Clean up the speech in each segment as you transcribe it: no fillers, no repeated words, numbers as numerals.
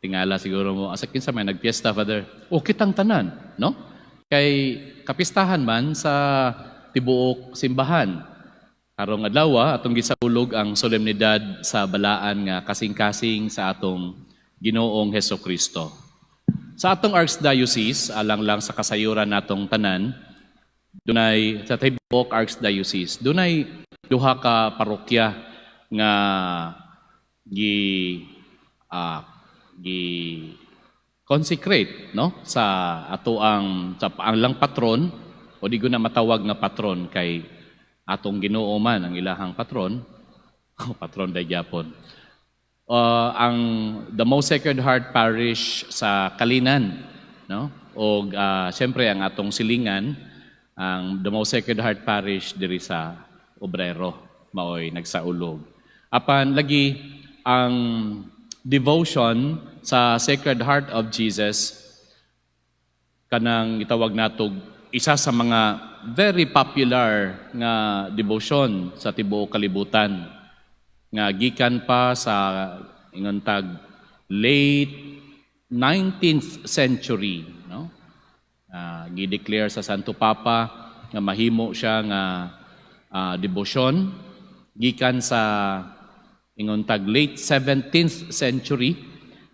Tingala siguro mo, asa kinsa may nagpiesta, Father? O kitang tanan, no? Kay kapistahan man sa tibuok simbahan. Karong adlaw, atong gisaulog ang solemnidad sa balaan nga kasing-kasing sa atong Ginoong Heso Kristo. Sa atong Archdiocese, alang lang sa kasayuran natong tanan, dunay sa tibuok Archdiocese, dunay duha ka parokya nga gi consecrate, no, sa ato ang sa ang lang patron, o di ko na matawag nga patron kay atong Ginoo man ang ilahang patron, patron day gyapon. Ang The Most Sacred Heart Parish sa Kalinan, no, og siyempre ang atong silingan, ang The Most Sacred Heart Parish diri sa Obrero, maoy nagsaulog. Apan lagi ang devotion sa Sacred Heart of Jesus, kanang itawag nato isa sa mga very popular nga devotion sa tibuok kalibutan, nga gikan pa sa ingon tag late 19th century, no, gi-declare sa Santo Papa nga mahimo siya nga debosyon gikan sa ingon tag late 17th century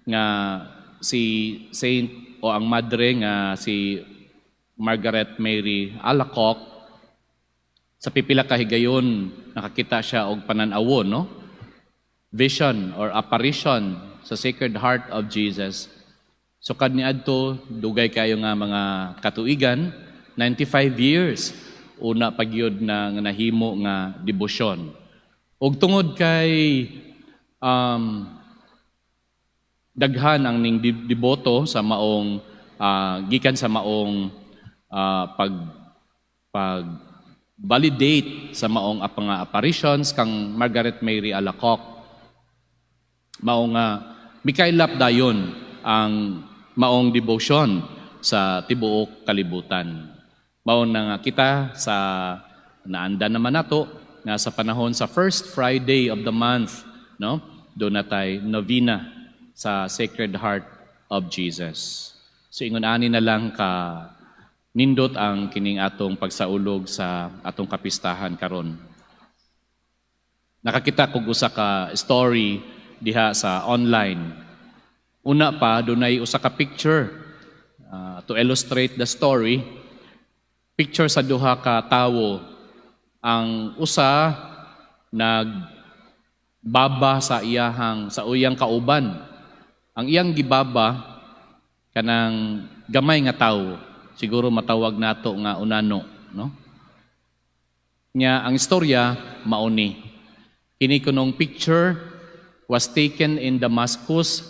nga si Saint o ang madre nga si Margaret Mary Alacoque. Sa pipila ka higayon nakakita siya og panan-awon, no, vision or apparition sa Sacred Heart of Jesus. So kad niadto, dugay kayo nga mga katuigan, 95 years una pa gyud na nga nahimo nga debosyon. Ug tungod kay daghan ang ning deboto sa maong gikan sa maong pag pag validate sa maong nga apparitions kang Margaret Mary Alacoque, mao nga mikaylap dayon ang maong devotion sa tibuok kalibutan. Mao na nga kita sa naanda naman nato nga sa panahon sa first Friday of the month, no, duna tay novena sa Sacred Heart of Jesus. So ingon ani na lang ka nindot ang kining atong pagsaulog sa atong kapistahan karon. Nakakita kog usa ka story diha sa online. Una pa, dunay usa ka picture to illustrate the story. Picture sa duha ka tawo. Ang usa nagbaba sa iyahang sa uyang kauban. Ang iyang gibaba kanang gamay nga tawo. Siguro matawag nato nga unano, no? Nya ang istorya mao ni. Kini kunong picture was taken in Damascus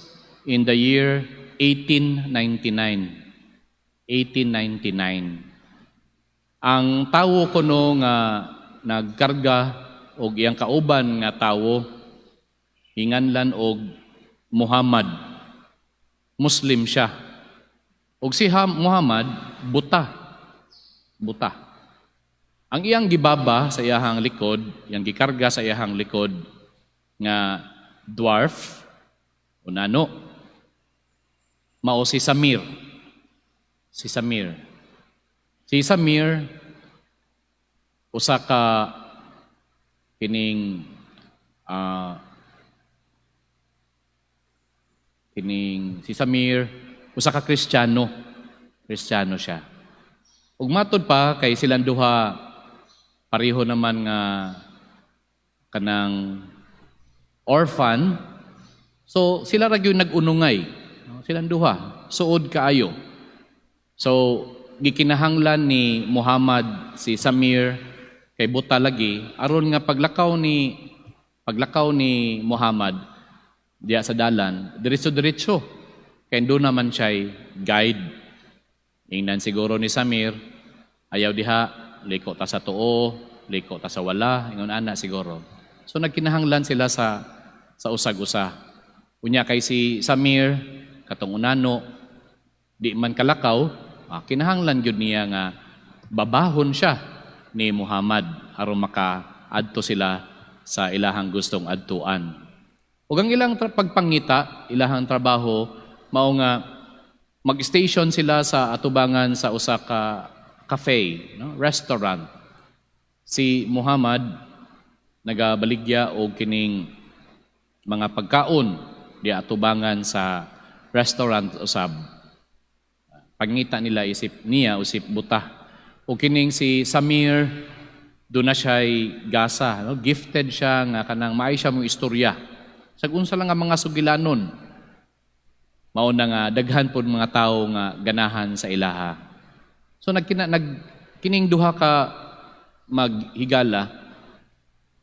in the year 1899. 1899. Ang tawo kuno nga nagkarga og iyang kauban nga tawo hinganlan og Muhammad. Muslim siya. Og si Muhammad buta. Buta. Ang iyang gibaba sa iyahang likod, iyang gikarga sa iyahang likod nga dwarf unano, mao si Samir. Si Samir. Si Samir usa ka kining kining si Samir usa ka Kristiyano. Kristiyano siya. Ug matod pa kay silang duha pareho naman nga kanang orphan. So sila ra gyud nag-unungay. No? Silang duha, suod kaayo. So gikinahanglan ni Muhammad si Samir kay buta lagi, aron nga paglakaw ni Muhammad diya sa dalan, diretso-diretso kay duna man siya guide. Ingnan siguro ni Samir, "Ayaw diha, liko ta sa tuo, liko ta sa wala," ingon ana siguro. So nagkinahanglan sila sa usag-usa. Unya kay si Samir katong unano, di man kalakaw, kinahanglan gyud niya nga babahon siya ni Muhammad aron maka-adto sila sa ilahang gustong adtuan. Ug ang ilang pagpangita, ilahang trabaho Mao nga mag-station sila sa atubangan sa usa ka cafe, no? Restaurant. Si Muhammad nagabaligya og kining mga pagkaon di atubangan sa restaurant usab. Pangita nila isip niya usip buta. O kining si Samir, duna siya gasa, no? Gifted siya nga kanang maay siya mong istorya. Sa unsa lang nga mga sugilanon. Mao na nga daghan pod mga tawo nga ganahan sa ilaha. So nagkina nag kining duha ka maghigala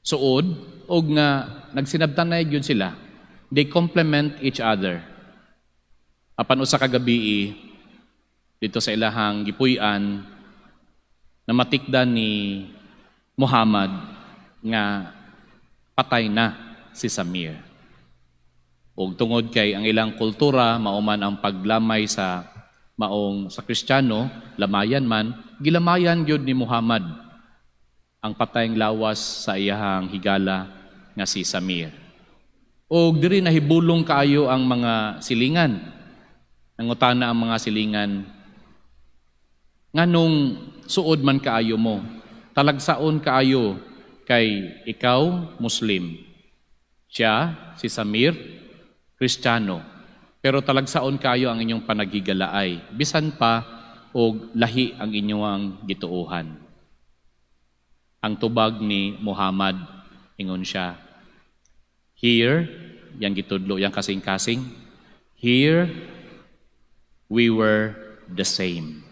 suod og nga nagsinabtanay gyud sila. They complement each other. Apan usa ka gabi dito sa ilahang gipuy-an, namatikdan ni Muhammad nga patay na si Samir. Og tungod kay ang ilang kultura mao man ang paglamay sa maong sa Kristiyano, lamayan man, gilamayan gyud ni Muhammad ang patayng lawas sa iyahang higala nga si Samir. Og diri nahibulong kaayo ang mga silingan. Nangutana ang mga silingan, "Nganong suod man kaayo mo? Talagsaon kaayo kay ikaw Muslim. Siya, si Samir, Kristiyano. Pero talagsaon kaayo ang inyong panaghigalaay, bisan pa og lahi ang inyong gituohan." Ang tubag ni Muhammad, ingon siya, "Here," yang gitudlo, yang kasing-kasing, "here we were the same.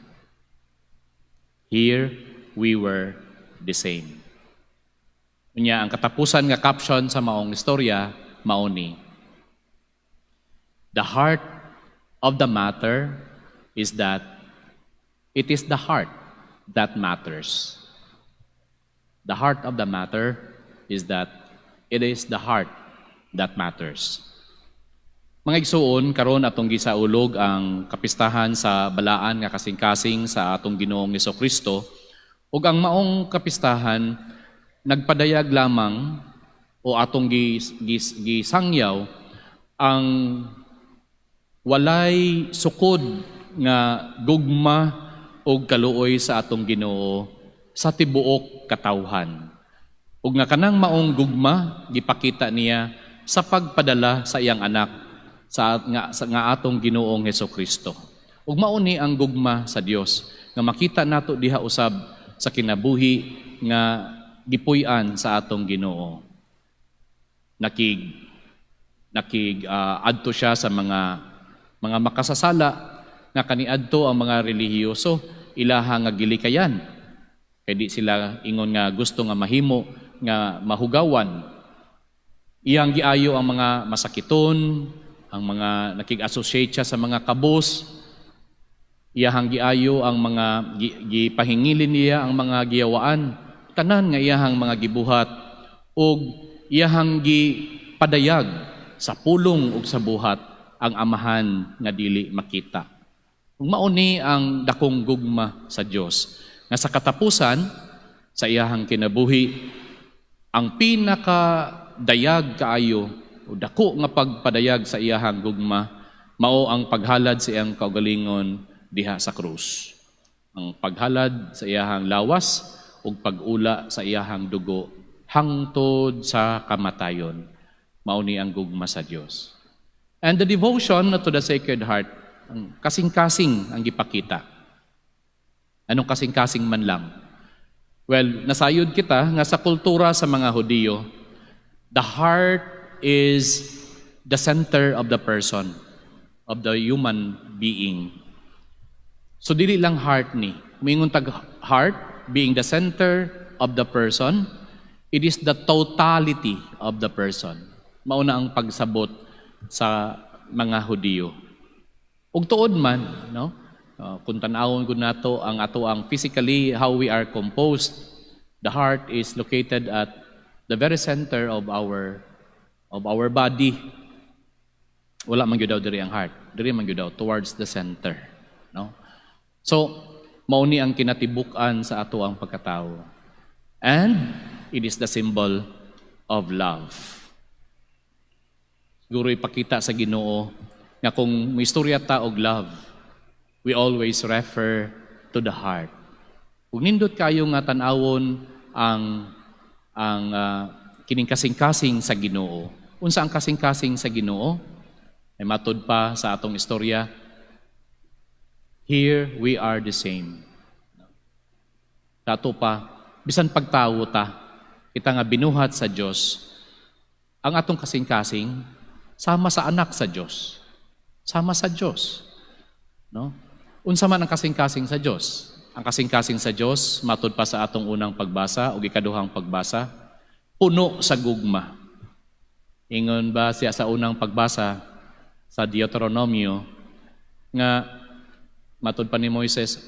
Here we were the same." Unya ang katapusan nga caption sa maong istorya mao ni, "The heart of the matter is that it is the heart that matters." The heart of the matter is that it is the heart that matters. Mga igsuon, karon atong gisaulog ang kapistahan sa balaan nga kasing-kasing sa atong Ginoong Kristo, ug ang maong kapistahan nagpadayag lamang o atong gisangyaw ang walay sukod nga gugma og kaluoy sa atong Ginoo sa tibuok katawhan. Ug nga kanang maong gugma gipakita niya sa pagpadala sa iyang anak sa nga atong Ginoong Hesukristo. Ug mao ni ang gugma sa Dios nga makita nato diha usab sa kinabuhi nga gipuy-an sa atong Ginoo. Nakig adto siya sa mga makasasala nga kaniadto ang mga relihiyoso ilaha nga gilikayan. Kay di sila ingon nga gusto nga mahimo nga mahugawan. Iyang giayo ang mga masakiton, ang mga nakig-associate siya sa mga kabos. Iyahang giayo ang mga gipahingilin niya ang mga giyawaan, tanan nga iyahang mga gibuhat ug iyahang gipadayag sa pulong ug sa buhat ang Amahan nga dili makita. Ug mao ni ang dakong gugma sa Dios nga sa katapusan sa iyahang kinabuhi, ang pinaka dayag kaayo o dako nga pagpadayag sa iyahang gugma mao ang paghalad sa iyang kaugalingon diha sa krus. Ang paghalad sa iyahang lawas ug pag-ula sa iyahang dugo hangtod sa kamatayon. Mao ni ang gugma sa Dios. And the devotion to the Sacred Heart, ang kasing-kasing ang gipakita. Anong kasing-kasing man lang? Well, nasayod kita nga sa kultura sa mga Hudiyo, the heart is the center of the person, of the human being. So dili lang heart ni. Mingon tag heart being the center of the person, it is the totality of the person. Mao na ang pagsabot sa mga Hudiyo. Ug tuod man, no? Kung tan-awon gud nato ang ato ang physically how we are composed, the heart is located at the very center of our body. Wala man gyud daw diri ang heart. Diri man gyud daw towards the center, no? So, mao ni ang kinatibuk-an sa ato ang pagkatao. And it is the symbol of love. Siguro ipakita sa Ginoo Nga kung may istorya ta og love, we always refer to the heart. Ug nindot kayo nga tan-awon ang kining kasing-kasing sa Ginoo. Unsa ang kasing-kasing sa Ginoo? Ay matud pa sa atong istorya, here we are the same. Dato pa, bisan pagtawo ta, kita nga binuhat sa Dios, ang atong kasing-kasing sama sa anak sa Dios. Sama sa Dios. No? Unsa man ang kasing-kasing sa Dios? Ang kasing-kasing sa Dios, matud pa sa atong unang pagbasa o ikaduhang pagbasa, puno sa gugma. Ingon ba siya sa unang pagbasa sa Deuteronomio nga matud pa ni Moises,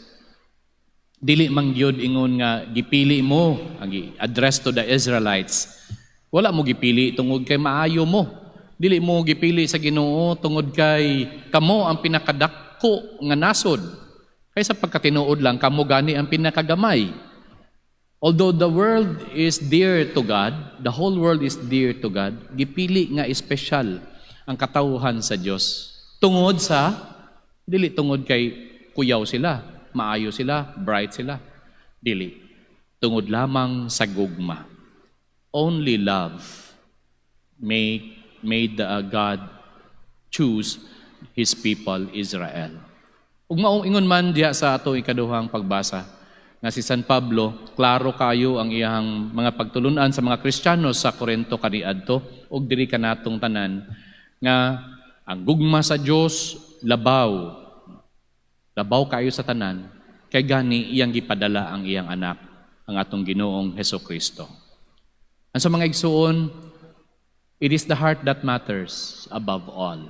dili man gyud ingon nga gipili mo ang address to the Israelites. Wala mo gipili tungod kay maayo mo. Dili mo gipili sa Ginoo tungod kay kamo ang pinakadako nga nasod. Kaysa pagkatinuod lang, kamo gani ang pinakagamay. Although the world is dear to God, the whole world is dear to God, gipili nga espesyal ang katawhan sa Dios. Tungod sa dili tungod kay kuyaw sila, maayo sila, bright sila. Dili. Tungod lamang sa gugma. Only love made God choose His people Israel. Ug maong ingon man diha sa ato ikaduhang pagbasa nga si San Pablo, klaro kayo ang iyang mga pagtulunan sa mga Kristiyano sa Corinto kaniadto ug diri kanatong tanan nga ang gugma sa Dios labaw labaw kayo sa tanan, kay gani iyang gipadala ang iyang anak, ang atong Ginoong Heso Kristo. Ang sa mga igsuon, it is the heart that matters above all.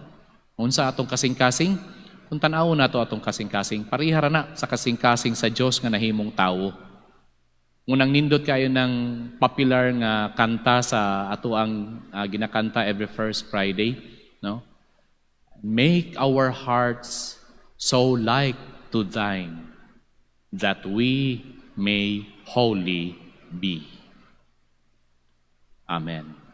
Unsa atong kasing-kasing? Kung tan-awon nato atong kasing-kasing, pareha ra na sa kasing-kasing sa Dios nga nahimong tawo. Ngunang nindot kayo ng popular nga kanta sa ato ang ginakanta every first Friday, no? "Make our hearts so like to thine that we may holy be." Amen.